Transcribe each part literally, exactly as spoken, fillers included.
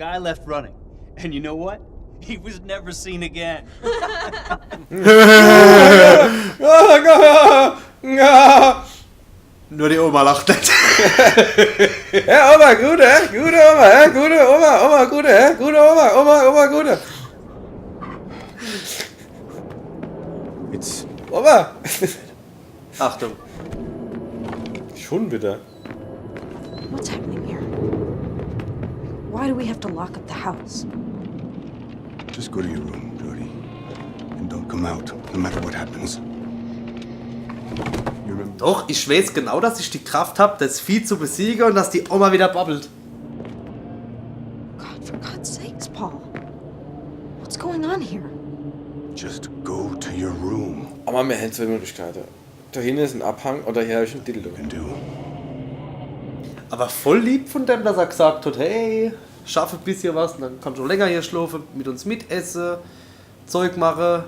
Guy left running. And you know what? He was never seen again. Nur die Oma lacht net. Ja, Oma, gute, hä? Gute Oma, hä? Gute Oma, Oma, gute, hä? Gute Oma, Oma, Oma, gute. Jetzt. Oma. Achtung. Schon wieder. What's happening here? Why do we have to lock up the house? Just go to your room, Jodie. And don't come out, no matter what happens. You remember? Doch, ich weiß genau, dass ich die Kraft hab, das Vieh zu besiegen und dass die Oma wieder babbelt. God, for God's sakes, Paul. What's going on here? Just go to your room. Aber mir hänn zwei Möglichkeiten. Da hinten ist ein Abhang oder hier habe ich einen Dildo. And do. Aber voll lieb von dem, dass er gesagt hat, hey, schaff e bissje was, und dann kannst du länger hier schlafen, mit uns mitessen, Zeug machen.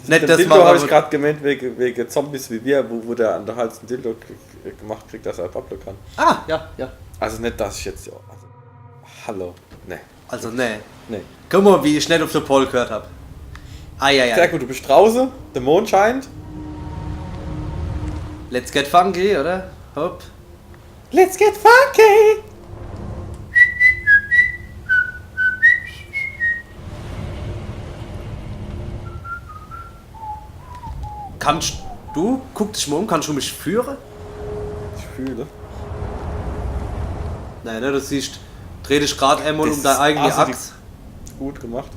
Net Den das Dildo habe ich machen. Gerade gemeint wegen, wegen Zombies wie wir, wo, wo der an der Hals einen Dildo k- k- gemacht kriegt, dass er babbeln kann. Ah, ja, ja. Also nicht, dass ich jetzt. Also, hallo. Ne. Also, nee. Nee. Guck mal, wie ich net auf den Paul gehört hab. Eieiei. Sehr gut, du bist draußen, der Mond scheint. Let's get funky, oder? Hopp. Let's get funky! Kannst du, guck dich mal um, kannst du mich führen? Ich fühle. Nein, ne, du siehst, dreh dich grad einmal Das um deine ist eigene asozial. Achse. Gut gemacht.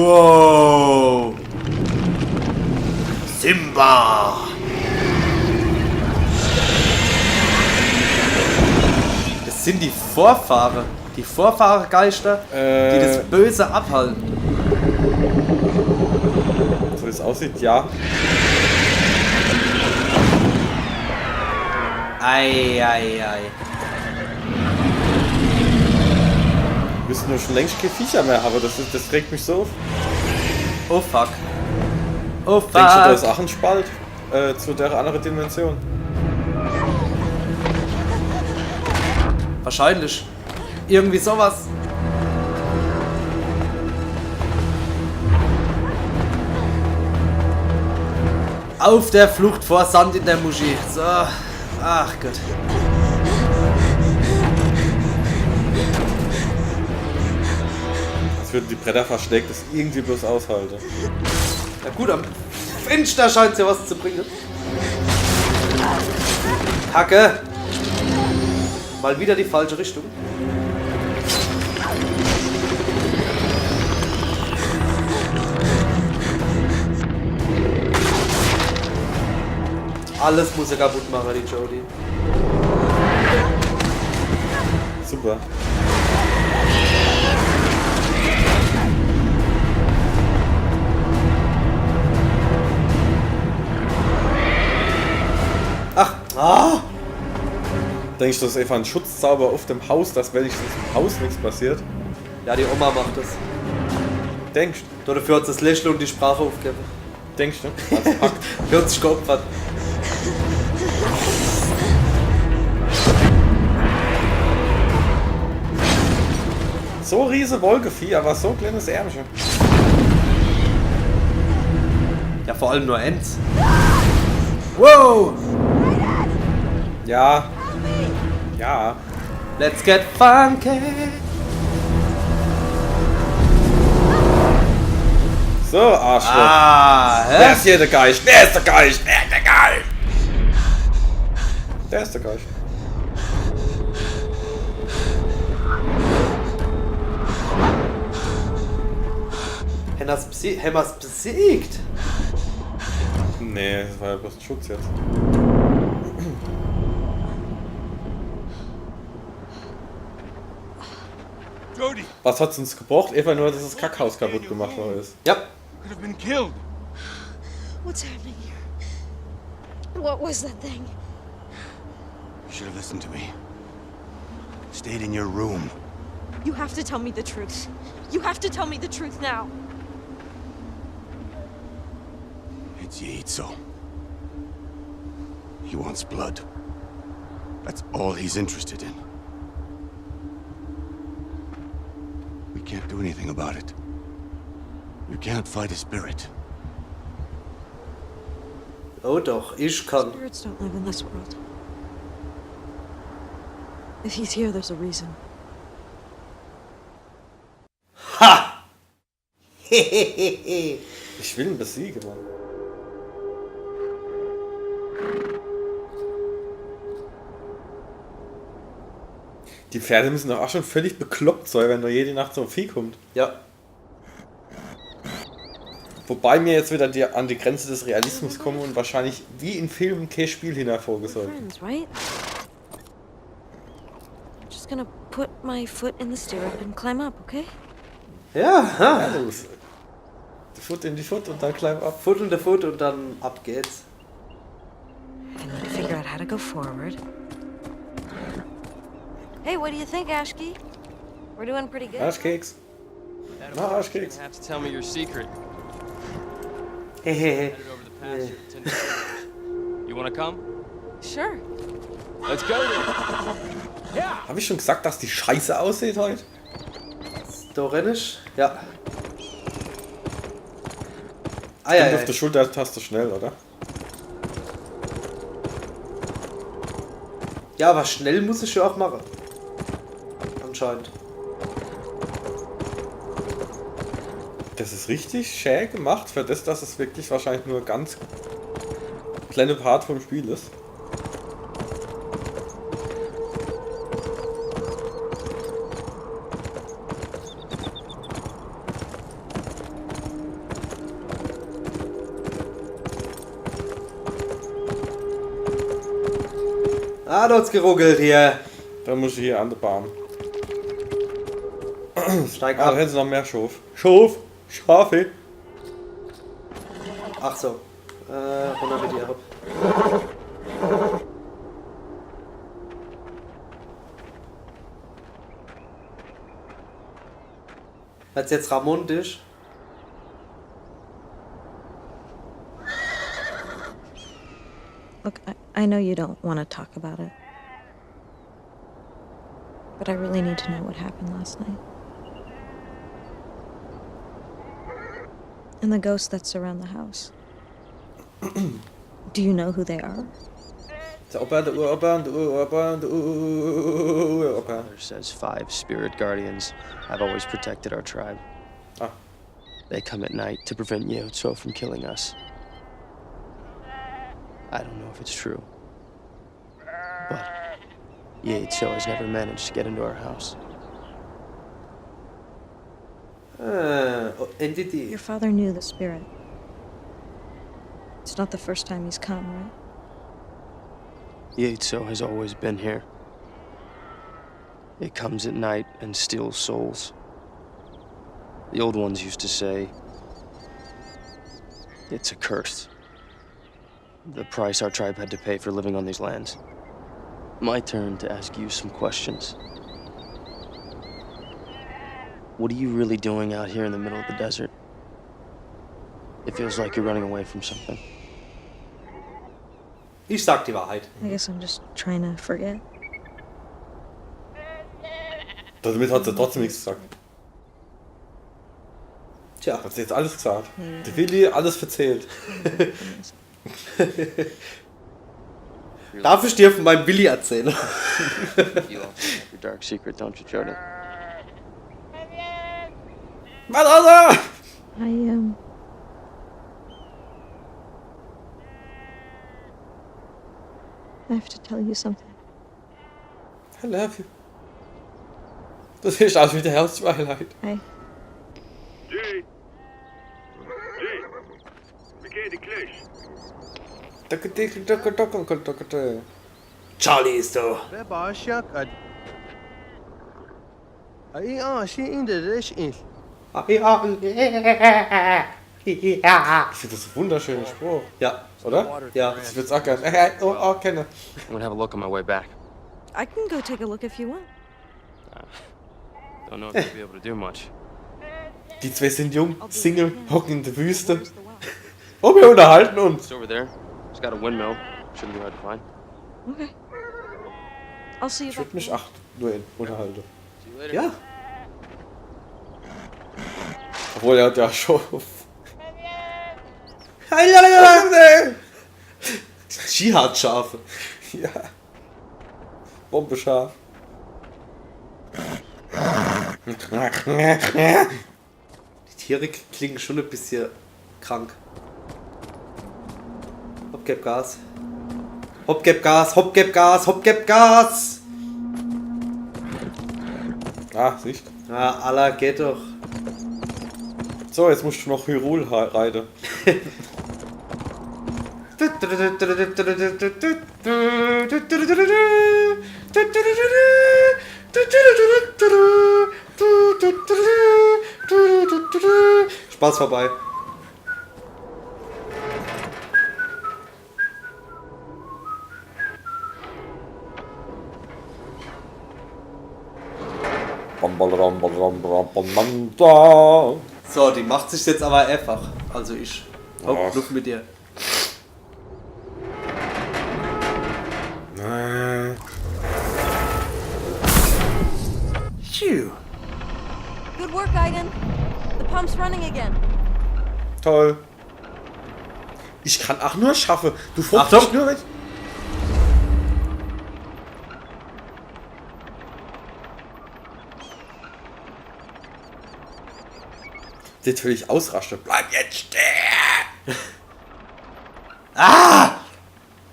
Wow. Simba. Das sind die Vorfahren. Die Vorfahrengeister, die das Äh. Böse abhalten. So wie es aussieht, ja. Ei, ei, ei. Wir müssen nur schon längst keine Viecher mehr haben, das, ist, das regt mich so auf. Oh fuck. Oh fuck. Denkst du, da ist auch ein Spalt? Äh, zu der anderen Dimension. Wahrscheinlich. Irgendwie sowas. Auf der Flucht vor Sand in der Muschi. So. Ach Gott. Es würden die Bretter verschlägt, das irgendwie bloß aushalte. Na gut, am Fenster scheint's ja was zu bringen. Kacke. Mal wieder die falsche Richtung. Alles muss er kaputt machen, die Jodie. Super. Ach, ah! Denkst du, das ist einfach ein Schutzzauber auf dem Haus, dass wenigstens im Haus nichts passiert? Ja, die Oma macht das. Denkst Dafür hat sie das Lächeln und die Sprache aufgegeben. Denkst du? Als Pakt. Die hat sich geopfert. So riese Wolkevieh, aber so kleines Ärmchen. Ja, vor allem nur eins. Wow! Ja. Ja. Let's get funky! So, Arschloch. Ah, Wer hä? ist hier der Geist? Wer ist der Geist? Wer ist der Geist? Der ist der Geist. Hämmer's besi- Hämmer's besiegt? Nee, das war ja bloß ein Schutz jetzt. Jodie, Was hat's uns gebracht? Einfach nur, dass das Kackhaus kaputt gemacht worden ist. Ja. could have been killed. What's happening here? What was that thing? You should have listened to me. Stayed in your room. You have to tell me the truth. You have to tell me the truth now. It's Yaito. He wants blood. That's all he's interested in. We can't do anything about it. You can't fight his spirit. Oh doch, ich kann. Spirits don't live in this world. If he's here, there's a reason. Ha! Ich will ihn besiegen, Mann. Die Pferde müssen doch auch schon völlig bekloppt sein, wenn da jede Nacht so ein Vieh kommt. Ja. Wobei mir jetzt wieder die, an die Grenze des Realismus kommen und wahrscheinlich wie in Filmen kein Spiel hinterfolgen sollten. Friends, right? I'm just gonna put my foot in the stirrup and climb up, okay? Ja, ha. Ja, los. Die Foot in die Foot und dann climb up. Foot in the Foot und dann ab geht's. And then figure out how to go forward. Hey, what do you think, Ashki? We're doing pretty good. Arschkeks. Na, Arschkeks. Have to tell me your secret. Hehehe. Headed over the pasture to tend to the sheep. You wanna come? Sure. Let's go then. Hab ich schon gesagt, dass die scheiße aussieht heute? Da renn ich? Ja. Ah Ja, ja, auf ja. Der Schultertaste schnell, oder? Ja, aber schnell muss ich ja auch machen. Anscheinend. Das ist richtig schä gemacht, für das, dass es wirklich wahrscheinlich nur ein ganz kleiner Part vom Spiel ist. Ah, da hat's geruckelt hier. Dann muss ich hier an der Bahn. Steig Ah, da ab. hätten sie noch mehr Schof. Schof! Schafe! Ach so. Äh, runter mit dir, hopp. Werd's jetzt Ramon Tisch? Look, I, I know you don't want to talk about it. But I really need to know what happened last night. And the ghosts that surround the house. Do you know who they are? Der Opa, der Uropa, der Uropa, der Uropa. Father says five spirit guardians have always protected our tribe. Ah. They come at night to prevent Yaito from killing us. I don't know if it's true. But Yaito has never managed to get into our house. Äh, oh, N D D. Your father knew the spirit. It's not the first time he's come, right? Yaito has always been here. It comes at night and steals souls. The old ones used to say, "It's a curse." The price our tribe had to pay for living on these lands. My turn to ask you some questions. What are you really doing out here in the middle of the desert? It feels like you're running away from something. Ich sag die Wahrheit. I guess I'm just trying to forget. Damit hat sie trotzdem nichts gesagt. Tja, Hat sie jetzt alles gesagt. Der Willi alles verzählt. darf ich dir von meinem Willi erzählen? You also have your dark secret, don't you, Jordan? Was, Alter? I, um. I have to tell you something. I love you. Das sieht aus wie der Herr aus Twilight. I. Jay! Jay! Wie geht die Clash? Charlie ist da. Beba shak ad. Ai ah shi in the dish in. Ah, ja. Ja. Ich finde das einen wunderschönen Spruch, Ja. oder? Ja. Ich würde es auch gerne. Äh, oh, oh, kenne. I'm gonna have a look on my way back. I can go take a look if you want. Uh, Don't know if you'll be able to do much. Die zwei sind jung, Single, hocken in der Wüste. Oh, wir unterhalten uns. It's over there. It's got a windmill. Shouldn't be hard to find. Okay. I'll see you. Ich würd mich acht nur in- unterhalten. See you later. Ja. Obwohl, er hat ja schon. Dschihad-Schafe. Ja. Bombeschaf. Die Tiere klingen schon ein bisschen krank. Hopp, geb Gas. Hopp, geb Gas, hopp, geb Gas, hopp, geb Gas! Ah, siehst du? Ah, alla, geht doch. So, jetzt musst du noch Hyrule ha- reiten. Spaß vorbei. Bam, bam, bam, bam, bam, bam, bam, bam, bam. So, die macht sich jetzt aber einfach. Also ich. Hopp, ach. Luft mit dir. Äh. Phew. Good work, Aiden. The pump's running again. Toll. Ich kann auch nur schaffe. Du fragst Achtung. Mich nur, wenn ich Natürlich ausraste. Bleib jetzt stehen! Ah!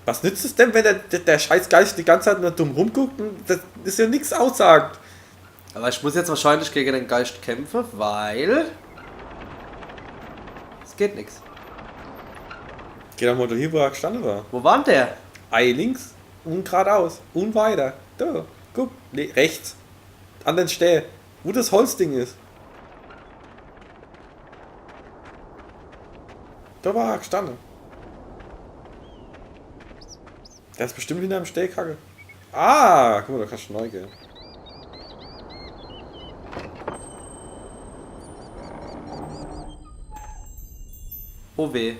Was nützt es denn, wenn der, der, der Scheißgeist die ganze Zeit nur dumm rumguckt und das ist ja nichts aussagt? Aber ich muss jetzt wahrscheinlich gegen den Geist kämpfen, weil es geht nichts. Geh doch mal dahin, wo er gestanden war. Wo war denn der? Ei links und geradeaus und weiter. Da, guck, nee, rechts. An den Stelle, wo das Holzding ist. Da war er gestanden. Der ist bestimmt hinter dem Stell kacke. Ah, guck mal, da kannst du neu gehen. Oh weh.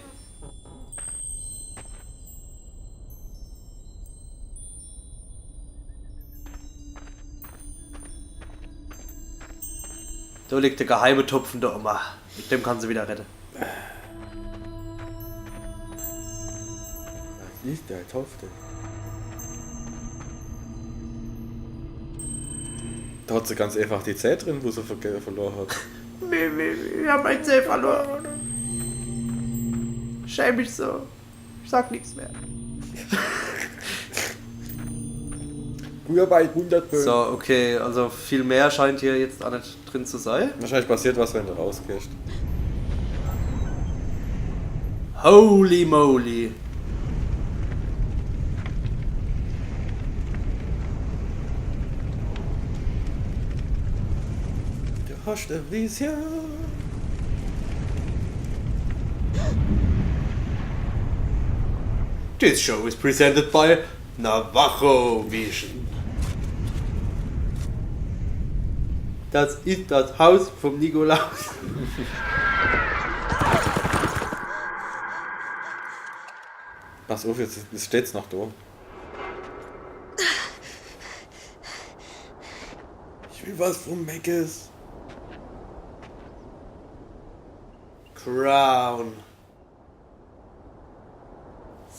Da liegt der geheime Topf von der Oma. Mit dem kann sie wieder retten. Was ist der Topf denn? Da hat sie ganz einfach die Zäh drin, wo sie verge- verloren hat. Nee, nee, nee, ich hab mein Zäh verloren. Schäm mich so. Ich sag nichts mehr. Früher bei hundert Böen. So, okay, also viel mehr scheint hier jetzt auch nicht drin zu sein. Wahrscheinlich passiert was, wenn du rausgehst. Holy moly. Du hast eine Vision. This show is presented by Navajo Vision. Das ist das Haus vom Nikolaus. Pass auf, jetzt, jetzt steht's noch da. Ich will was vom Magus. Crown.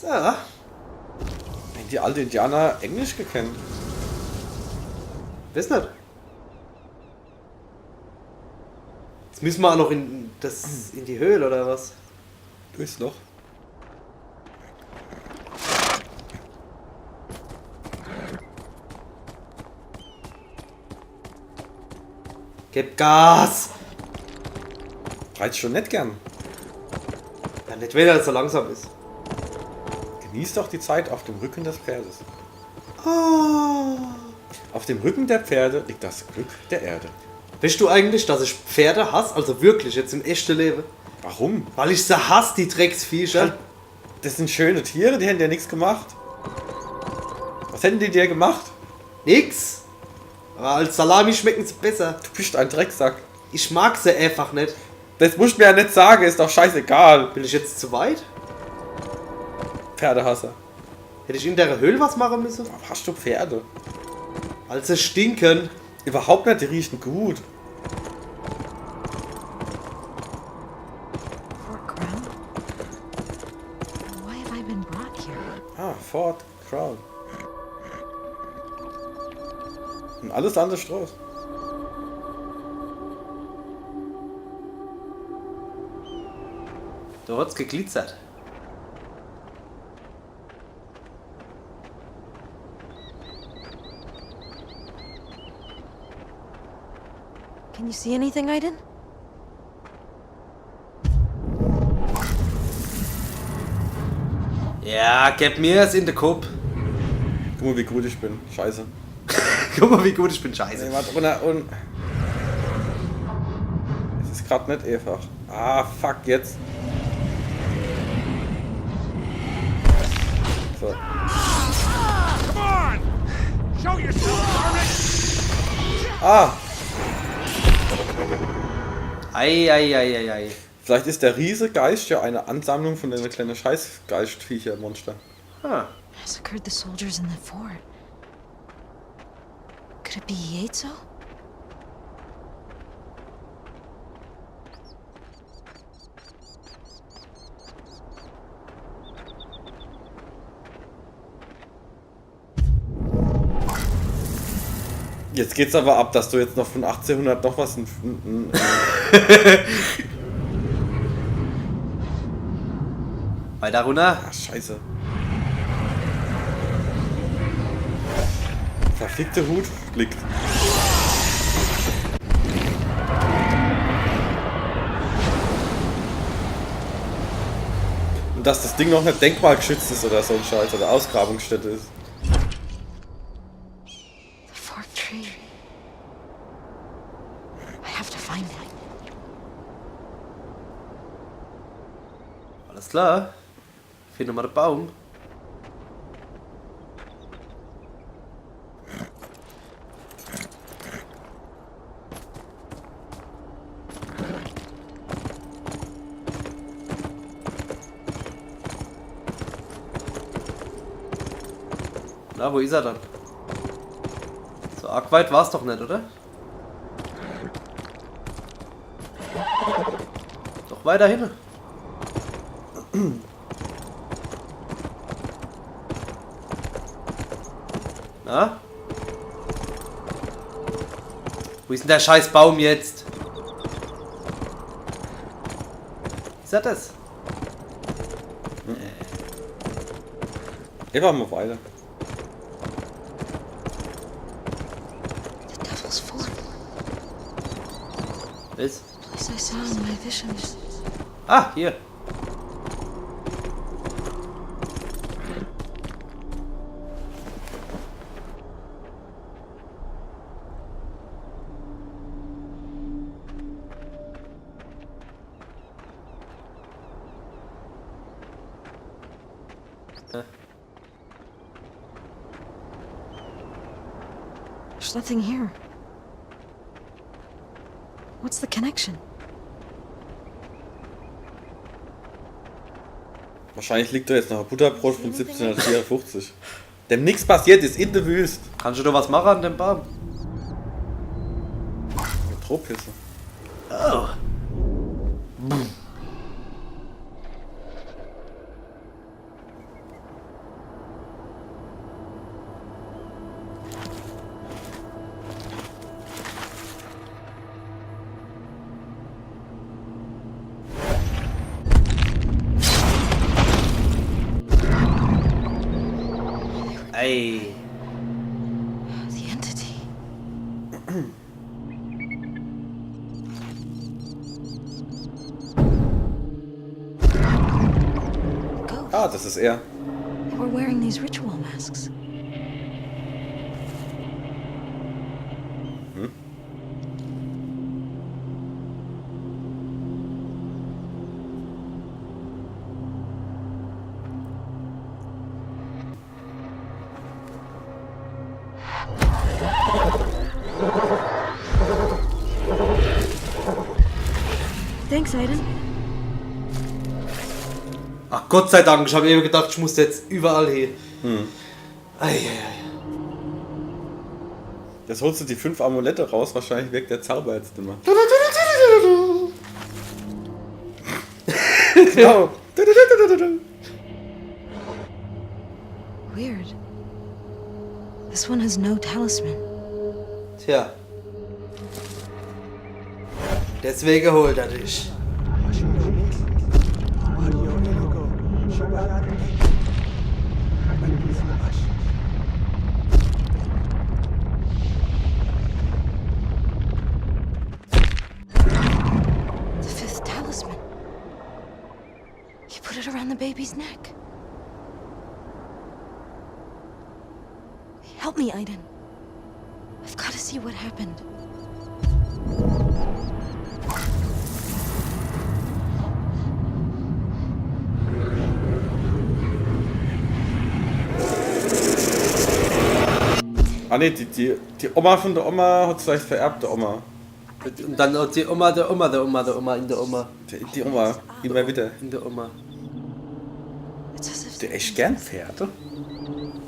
So. Wenn die alte Indianer Englisch gekannt. Weiß nicht. Jetzt müssen wir auch noch in, das, in die Höhle, oder was? Durchs Loch. Gib Gas! Reizt schon nicht gern. Ja, nicht, wenn er so langsam ist. Genieß doch die Zeit auf dem Rücken des Pferdes. Oh. Auf dem Rücken der Pferde liegt das Glück der Erde. Weißt du eigentlich, dass ich Pferde hasse? Also wirklich, jetzt im echten Leben. Warum? Weil ich sie hasse, die Drecksviecher. Halt, das sind schöne Tiere, die hätten dir nichts gemacht. Was hätten die dir gemacht? Nix. Aber als Salami schmecken sie besser. Du bist ein Drecksack. Ich mag sie einfach nicht. Das musst du mir ja nicht sagen, ist doch scheißegal. Bin ich jetzt zu weit? Pferdehasser. Hätte ich in der Höhle was machen müssen? Warum hast du Pferde? Weil sie stinken. Überhaupt nicht, die riechen gut. Fort Crown? Why have I been brought here? Ah, Fort Crown. Und alles andere Stroh. Da hat's geglitzert. Can you see anything, Aiden? Ja, gib mir's in de Kopp. Guck mal, wie gut ich bin. Scheiße. Guck mal, wie gut ich bin. Scheiße. Nee, warte, runter und es ist grad nicht einfach. Ah, fuck, jetzt. So. Come on! Show yourself, Carnage! Ah! Ei, ei, ei, ei, ei. Vielleicht ist der Riesegeist ja eine Ansammlung von den kleinen Scheißgeistviecher-Monster. Ah. Massacred the soldiers in the fort. Could it be Yezo? Jetzt geht's aber ab, dass du jetzt noch von achtzehnhundert noch was in, in, in Weiter runter. Ah, scheiße. Verfickte Hut fliegt. Und dass das Ding noch nicht denkmalgeschützt ist oder so ein Scheiß oder Ausgrabungsstätte ist. The forked tree. I have to find it. Alles klar. Fehlt nochmal der Baum. Na, wo is er dann? So arg weit war's doch net, oder? Doch weiter hin. Na? Wo is denn der scheiß Baum jetzt? Is er das? Geh mal weiter. The devil's form. Was? Place I saw in my visions. Ah, hier. Äh. There's nothing here. What's the connection? Wahrscheinlich liegt da jetzt noch ein Butterbrot von siebzehnhundertvierundfünfzig. Dem nix passiert is in de Wüst. Kannst du da was machen an dem Baum? Mit Drohpisse. Oh. Ey. The entity. Ghost. Ah, das ist er. They were wearing these ritual masks. Hm? Thanks, Aiden. Ach Gott sei Dank, ich hab ewe gedacht, ich muss jetzt überall hin. Hm. Eieiei. Jetzt holst du die fünf Amulette raus, wahrscheinlich wirkt der Zauber jetzt nimmer. Genau. Weird. This one has no talisman. Tja. Deswege holt er dich. The fifth talisman. He put it around the baby's neck. Help me, Aiden. I've got to see what happened. Ah ne, die, die, die Oma von der Oma hat's vielleicht vererbt, der Oma. Und dann hat die Oma, der Oma, der Oma, der Oma, in der Oma. Die, die Oma, immer wieder. In der Oma. It's as if die echt gern Pferde?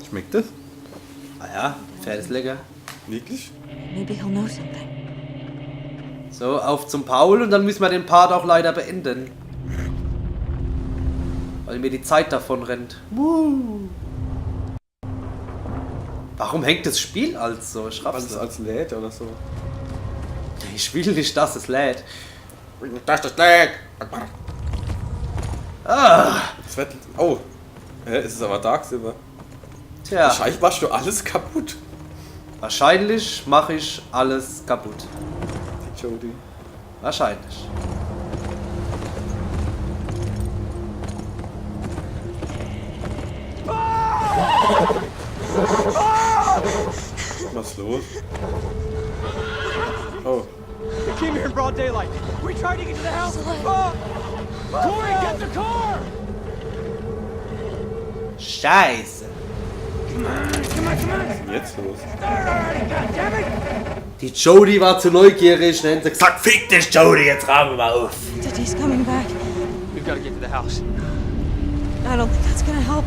Schmeckt das? Ah ja, Pferd ist lecker. Wirklich? Maybe he'll know something. So, auf zum Paul und dann müssen wir den Part auch leider beenden. Weil mir die Zeit davon rennt. Woo. Warum hängt das Spiel als so? Ich raff's nicht. Weil es als lädt oder so. Ich will nicht, dass es lädt. Dass das lädt. Ah. Es wird, oh. Hä, es ist aber Dark Silver. Tja. Wahrscheinlich machst du alles kaputt. Wahrscheinlich mach ich alles kaputt. Die Jodie. Wahrscheinlich. Was ist los? Oh. We came here in broad daylight. We tried to get to the house. Oh. Corey, get the car! Scheiße. Come on, come on, come on. Was ist denn jetzt los? Start already, goddammit! Die Jodie war zu neugierig, ne? Sie hat gesagt, „Fick dich, Jodie, jetzt räum mer mal auf.“ Daddy's coming back. We've got to get to the house. I don't think that's gonna help.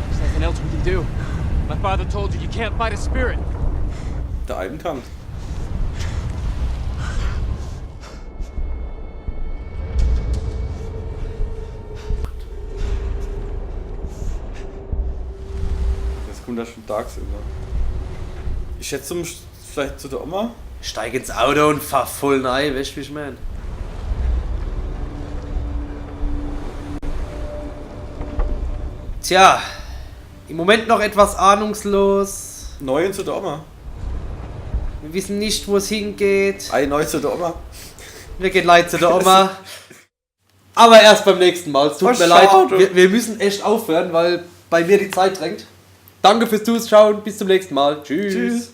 There's nothing else we can do. My father told you you can't fight a spirit. Der alten Tante. Jetzt kommt da schon Dark Silver. Ich schätze, zum Sch-, vielleicht zu der Oma? Steig ins Auto und fahr voll rein, weißt du, wie ich mein? Tja, im Moment noch etwas ahnungslos. Neu zu der Oma. Wir wissen nicht, wo es hingeht. Ei, neu zu der Oma. Wir gehen leid zu der Oma. Aber erst beim nächsten Mal. Es tut mir leid. Oh, schade. Wir, wir müssen echt aufhören, weil bei mir die Zeit drängt. Danke fürs Zuschauen. Bis zum nächsten Mal. Tschüss. Tschüss.